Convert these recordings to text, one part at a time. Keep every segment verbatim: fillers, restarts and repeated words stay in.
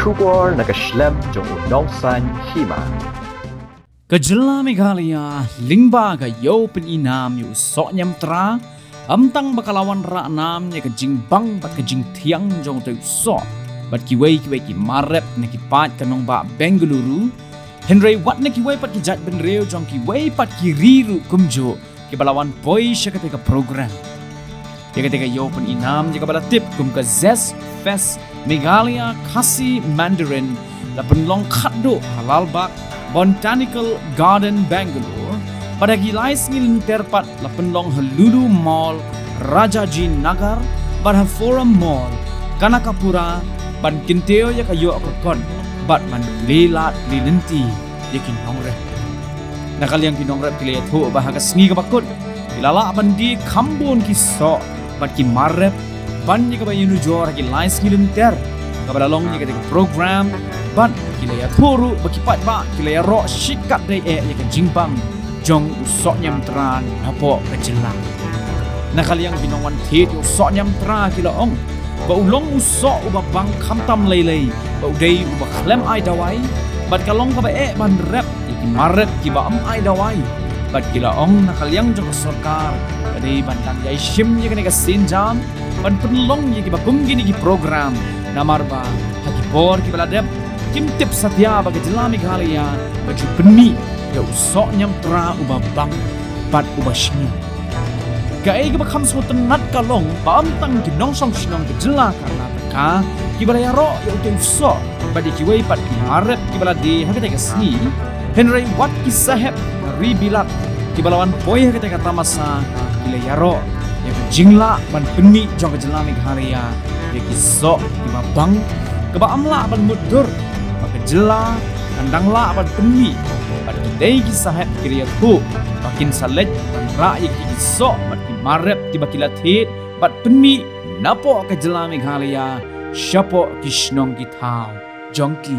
Khubor na ka shlem jong u nongsaiñ hima. Ka jylla Meghalaya lyngba ka Ïew Pyni Nam ïa u Soh Niamtra, ym tang ba ka la wanrah nam ïa ka jingbang bad ka jingthiang jong utei u soh bad kiwei kiwei ki mar rep na ki paid ka nongbah Bengaluru, hynrei wat na kiwei pat ki jaitbynriew jong kiwei pat ki ri ruh kumjuh kiba la wan poi sha katei ka program. Ïa katei ka Ïew Pyni Nam ïa kaba la tip kum ka Zest Fest Meghalaya Khasi Mandarin la pynlong khatduh ha Lalbagh Botanical Garden, Bangalore, bad ha ki lai sngi lynter pat la pynlong ha Lulu Mall, Rajaji Nagar, bad ha Forum Mall, Kanakapura, ban kyntiew ïa ka ïoh ka kot bad ban plie lad plie lynti ïa ki nongrep. Na ka liang ki nongrep ki la ïathuh ba ha ka sngi kaba kut ki la lah ban die kham bun ki soh bad ki mar rep ban ïa kaba ïanujor ha ki lai sngi lynter kaba la long ïa katei ka program, bad ki la ïathuh ruh ba ki paidbah ki la ïaroh shikatdei eh ïa ka jingbang jong u Soh Niamtra napoh ka jylla. Na ka liang ki nongwan thied ïa u Soh Niamtra ki la ong ba u long u soh uba bang khamtam lei lei, ba u dei uba khlem ai dawai, bad ka long kaba eh ban rep ïa ki mar rep kiba ym ai dawai. Bad ki la ong na ka liang jong ka sorkar ka dei ban dang ïai shim ïa kane ka sienjam ban pynlong ïa kiba kum kine ki program, namar ba ha ki por kiba la dep kim tip satia ba ka jylla Meghalaya ka ju pynmih ïa u Soh Niamtra uba bang bad uba shñiuh. Kaei kaba kham sngewtynnat ka long ba ym tang ki nongshong shnong ka jylla Karnataka kiba la ïaroh ïa utei u soh bad ïa kiwei pat ki mar rep kiba la die ha katei ka sngi, hynrei wat ki sahep na ri Bilat kiba la wan poi ha katei ka tamasa ki la ïaroh ïa ka jinglah ban pynmih jong ka jylla Meghalaya ïa ki soh kiba bang, kaba ym lah ban mutdur ba ka jylla kan dang lah ban pynmih, bad ki dei ki sahep ki la ïathuh ba kin sa leit ban rah ïa ki soh bad ki mar rep kiba ki la thied bad pynmih napoh ka jylla Meghalaya shapoh ki shnong ki thaw jong ki.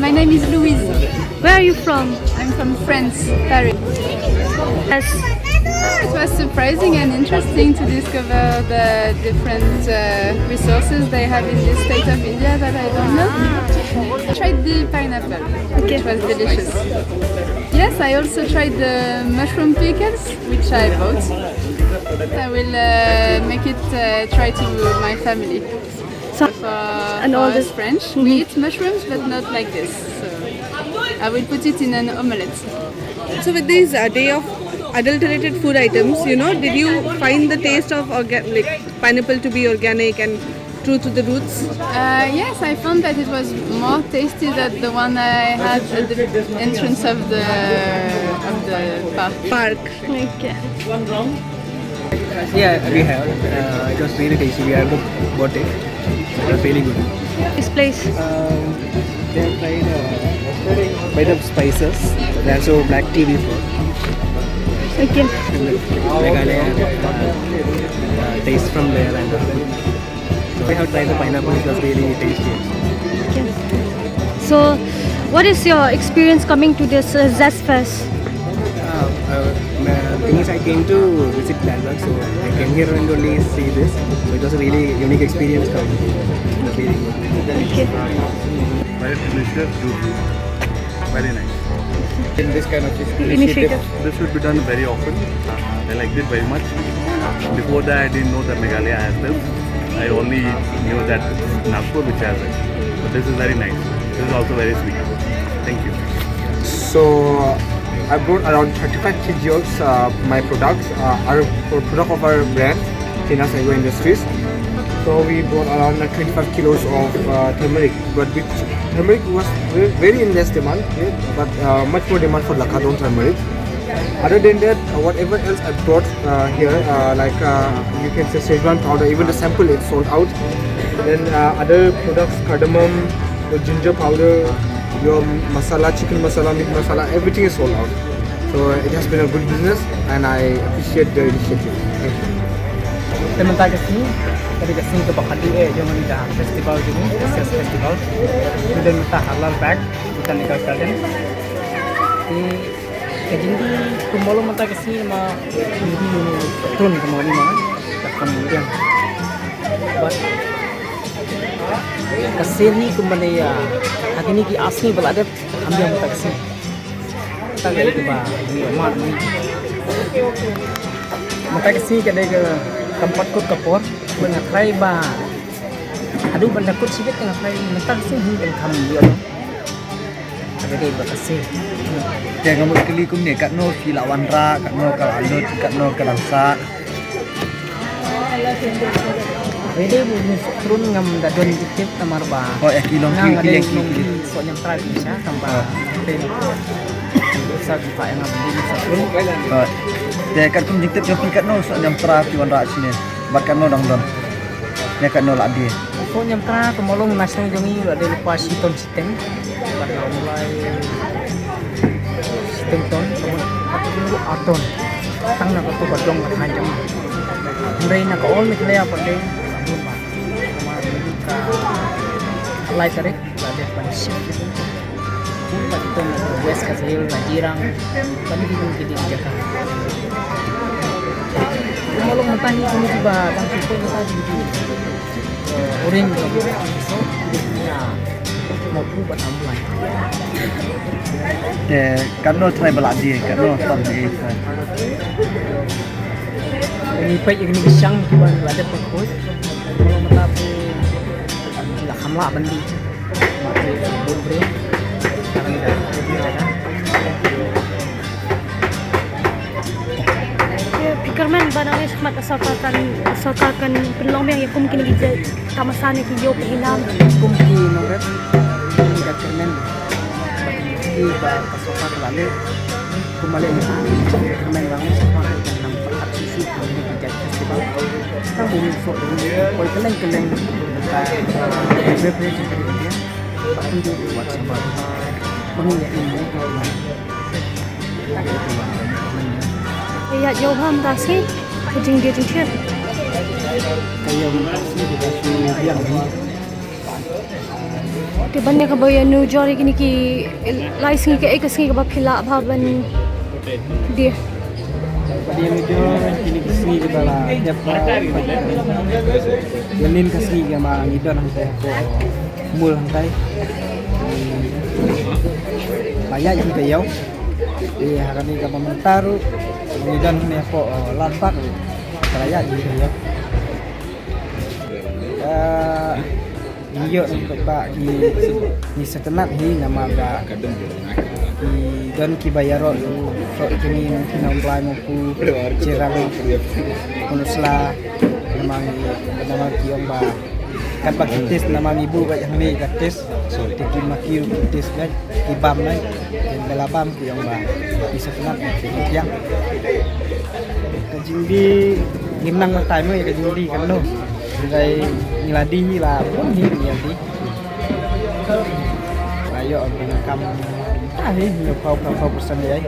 My name is Louise. Where are you from? I'm from France, Paris. Yes. It was surprising and interesting to discover the different uh, resources they have in this state of India that I don't know. I tried the pineapple, Okay. Which was delicious. Yes, I also tried the mushroom pickles, which I bought. I will uh, make it uh, try to my family. So, For, and for all us this. French, we eat mushrooms, but not like this. So I will put it in an omelette. So with these uh, day of adulterated food items, you know, did you find the taste of orga- like pineapple to be organic and true to the roots? Uh, yes, I found that it was more tasty than the one I had at the entrance of the of the park. Park. Okay. Yeah, we have. Uh, it was really tasty. We have bought it. It was really good. This place. Um, they have tried uh, bit of spices. They also black tea before. Okay. Meghalaya uh, uh, taste from there and uh, so I have tried the pineapple. It was really tasty. Okay. So, what is your experience coming to this uh, Zest Fest? Uh, uh, the thing is, I came to visit Lalbagh, so I came here and only see this. So it was a really unique experience coming. It was really good. Okay. Very delicious, juicy, very nice. In this kind of Initiative. This should be done very often. I liked it very much. Before that, I didn't know that Meghalaya has this. I only knew that Nagpur, which has it. But this is very nice. This is also very sweet. Thank you. So I brought around thirty-five kilograms uh, my products uh, are for product of our brand, China Saigo Industries. So we brought around uh, twenty-five kilos of uh, turmeric, but which turmeric was ve- very in less demand, yeah, but uh, much more demand for Lakadong turmeric. Other than that, uh, whatever else I brought uh, here, uh, like uh, you can say Szechuan powder, even the sample is sold out. Then uh, other products, cardamom, your ginger powder, your masala, chicken masala, meat masala, everything is sold out. So it has been a good business and I appreciate the initiative. Thank you. Te mynta ka sngi ka dei ka sngi kaba khatduh eh jong ka festival jong ngi, Zest Festival. Ngi don mynta ha Lalbagh Botanical Garden. Te ka jingdih kumba long mynta ka sngi ma jingdih trun kumba ngi ma ka kam biang. But ka seni kumba ne ïa ha kine ki ar sngi ba la dep kam biang mynta ka sngi. Tang ka ïa ba ngi ïa mar ngi. Mynta ka sngi ka dei ka kam pat kut ka por ba nga trai ba haduh ban da kut shibit ka nga trai mynta ka sngi hi kan kham ïa lo. Ka dei ba ka sngi. Te nga mut kylli kumne katno phi la wanrah, katno ka la lut, katno ka dang sah. Hynrei bu ngi soh trun ngam da don ki tip namar ba. Oh, eh, ki long ki, ki leng ki, ki. Soh ñiamtra ki sha tang ba. Te sa ki pa ngam di soh trun. Oh. Te katkum jingtip jong phi katno soh ñiamtra phi wanrah shane. Bad katno dang don. Ne katno la die. Soh ñiamtra kumba long national jong ngi la dei lypa shi ton shiteng. Bad la u lai shiteng ton, ka mut ka tu ar ton. Tang na ka tu ka dong ka thaiñ jong. Hynrei na ka All Meghalaya pat dei sabun ba. Namar ka lai tarik la dep ban shift. Bad tu na West Khasi Hills, na Jirang, bad ki ki ki jaka. Kumba long mynta hi kine kiba dang ki poi mynta ki ki. Orange ka bu so ya. Mo pu ba tam lai. Te katno trai ba la die, katno tam die. Ni peit ïa kine ki shang kiba la dep ban khuid. Kumba long mynta pu la kham lah ban die. Ma pu bun briew. Sekarang dah ada di jaga. Phi kyrmen ba nangne shakhmat ka sorkar kan, sorkar kan pynlong biang ïa kum kine ki jait tamasa ne ki ïew pynhiar. Kum ki nongrep, kum ka kyrmen. Ki ba ka sorkar ka la leh. Kum ba leh ïa ka kyrmen ba nangne shakhmat kan nang pyrkhat shuh shuh kum kine ki jait festival. Tang ba ngin soh ïa poi kylleng kylleng ka beverage ka dei ka. Ba kan ju wat shabar. Ba ngin ïa im. Ïa ïoh ham da si ka jingdie jingthied. Ka ïoh ham da si ka jingdie jingthied. Ban ïa kaba ïanujor ïa kine ki lai sngi, kaei ka sngi kaba phi lah bha ban die? Ban ïanujor ïa kine ki sngi kiba la dep, ïa kane ka sngi kaba ngi don hangtai hapoh Mul hangtai. Ba ïaid hi ba ïaw. Te ha kane kaba mynta ruh ngi don hangne hapoh Lalbagh ruh, ba la ïaid hi ba ïaw. Ngi ïoh ngi paidbah ki, ngi sngewtynnat hi namar ba ki don kiba ïaroh ïa u soh jong ngi, ki nong Blai Mawpu, Cherang, Pynursla, namar ngi, namar ki ong ba katba ki test, namar ngi buh beit hangne ka test. Te ki ma ki ki test beit, ki bam beit. Te ba la bam ki ong ba ki sngewtynnat, ki ong thiang. Ka jingdie ngim nang batai mo ïa ka jingdie kano. Hynrei ngi la die hi, la bun hi ngi la die. La ïoh ban kam, ah, hi hynñiewphew, hynñiewphew percent ïa.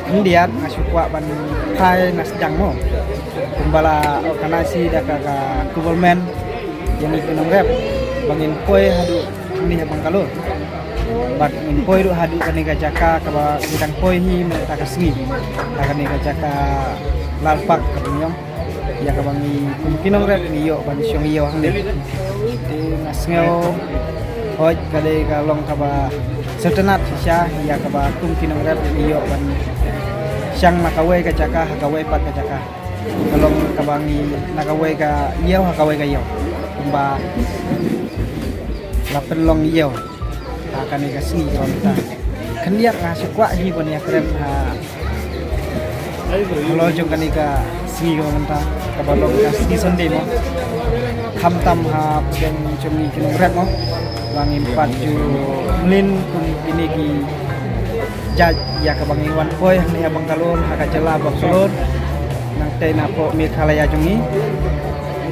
Khyndiat nga shu kwah ban phai na sdang mo, kumba la organise da ka, ka government ïa ngi ki nongrep ba ngin poi haduh hangne ha Bangalore. Bad ngin poi ruh haduh kane ka jaka kaba ngi dang poi hi mynta ka sngi, ha kane ka jaka Lalbagh kaba ngi ong. Ïa kaba ngi kum ki nongrep ngi ïoh ban shong ïew hangne. Te nga sngew, hooid, ka dei ka long kaba sngewtynnat shisha ïa kaba kum ki nongrep ngi ïoh ban shong na kawei ka jaka ha kawei pat ka jaka. Ka long kaba ngi na kawei ka ïew ha kawei ka ïew, kumba la pynlong ïew ha kane ka sngi kaba mynta. Khyndiat nga shu kwah hi ban ïakren ha halor jong kane ka sngi kaba mynta, kaba long ka sngi Sunday mo. Khamtam ha pdeng jong ngi ki nongrep mo, ba ngim pat ju mlien kum kine ki jait ïa kaba ngi wan poi hangne ha Bangalore, ha ka jylla Bangalore, nangtei na poh Meghalaya jong ngi.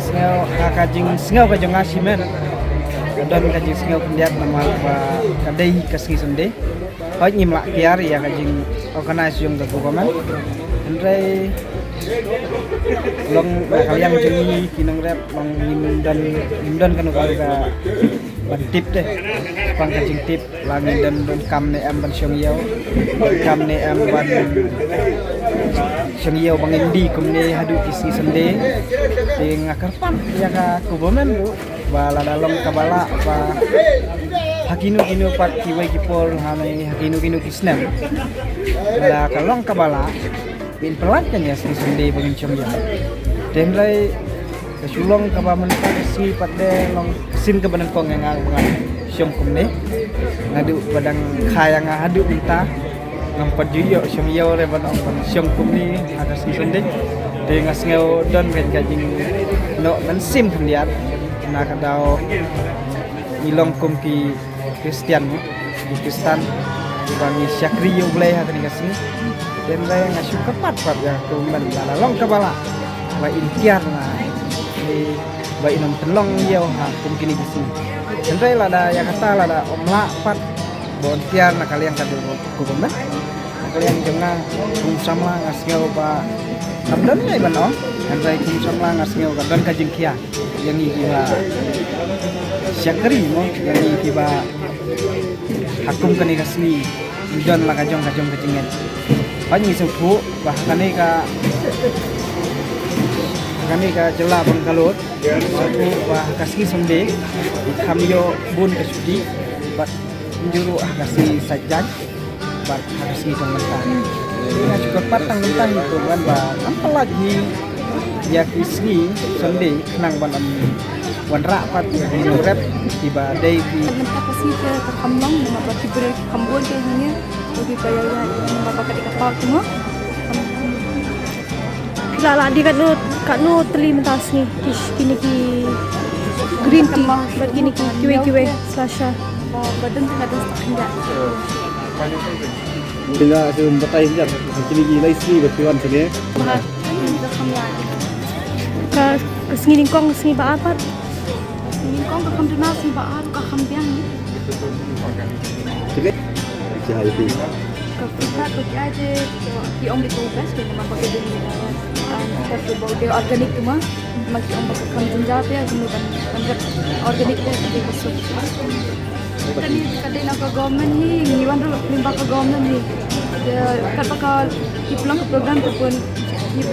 Sngew, ha ka jingsngew ka jong nga shimet, ka don ka jingsngew khyndiat namar ba ka dei ka sngi Sunday. Hooid, ngim lah kiar ïa ka jing organise jong ka government. Hynrei long na ka liang jong ngi ki nongrep, long ngim don, ngim don kano kano ka ban tip te. Shaphang ka jingtip, la ngin don, donkam ne em ban shong ïew, donkam ne em ban shong ïew ba ngin die kumne haduh ki sngi Sunday. Te nga kyrpad ïa ka government ruh ba lada long kaba lah ba ha kino kino pat kiwei ki por, ha ne ha kino kino ki snem, lada ka long kaba lah, ngin pyllait kan ïa sngi Sunday ba ngin shong ïew. Te hynrei ka shu long kaba mynta ka sngi pat de long ka sien kaba nyngkong ïa nga ba ngan shong kumne. Naduh ba dang kha ïa nga haduh mynta, ngam pat ju ïoh shong ïew re ban ong ban shong kumne ha ka sngi Sunday. Te nga sngew don ka, ka jingnoh mynsiem khyndiat na ka daw ngi long kum ki Khristan mo, ki Khristan, ba ngi shakri ïa U Blei ha kane ka sngi. Te hynrei nga shu kyrpad pat ïa ka government ba la long kaba lah, ba in tiar na, eh, ba in ym pynlong ïew ha kum kine ki sngi. Hynrei lada ïa kata lada ym lah pat ba un tiar na ka liang ka government, na ka liang jong nga kum samla nga sngew ba kam don ei ban ong. Hynrei kum samla nga sngew ka don ka jingkhia ïa ngi kiba shakri mo, ïa ngi kiba ha kum kane ka sngi ngi don la ka jong ka jong ka jingngeit. Hooid, ngi sngewthuh ba ha kane ka, ha kane ka jylla Bangalore, sngewthuh ba ha ka sngi Sunday ngi kham ïoh bun ka shuti, bad ngi ruh ha ka sngi Saitjaiñ bad ha ka sngi jong mynta. Nga shu kyrpad tang mynta hi kumban ba ngam pyllait hi ïa ki sngi Sunday khnang ban ym wanrah pat ïa ki nongrep kiba dei ki. Mynta ka sngi ka kham long namar ba ki briew ki kham bun ka hangne. Ki ba ïa ïa namar ba ka dei ka park mo. Phi la lah die katno, katno tylli mynta sngi ki, kine ki green tea bad kine ki kiwei kiwei slasha. Ba, ba dang tang ka dang start khyndiat. Phi la shu batai khyndiat kine ki lai sngi ba phi wan shane. Ba, ka kham ïa. Ka, ka sngi nyngkong, sngi ba ar pat. Sngi nyngkong ka kham duna, sngi ba ar ka kham biang. Jahai phi. Ka phi ka to kya je, ki ong de ko best, ke nama pakai de ni, ah, ka to bau de organic tu ma. Ma ki ong ba ka kham jynjar te, kumno ban, ban rep organic te, ka dei ka suk. Kane ka dei na ka government hi, ngi wan ruh lyngba ka government hi. Te katba ka, ki pynlong ka program te pun, ngi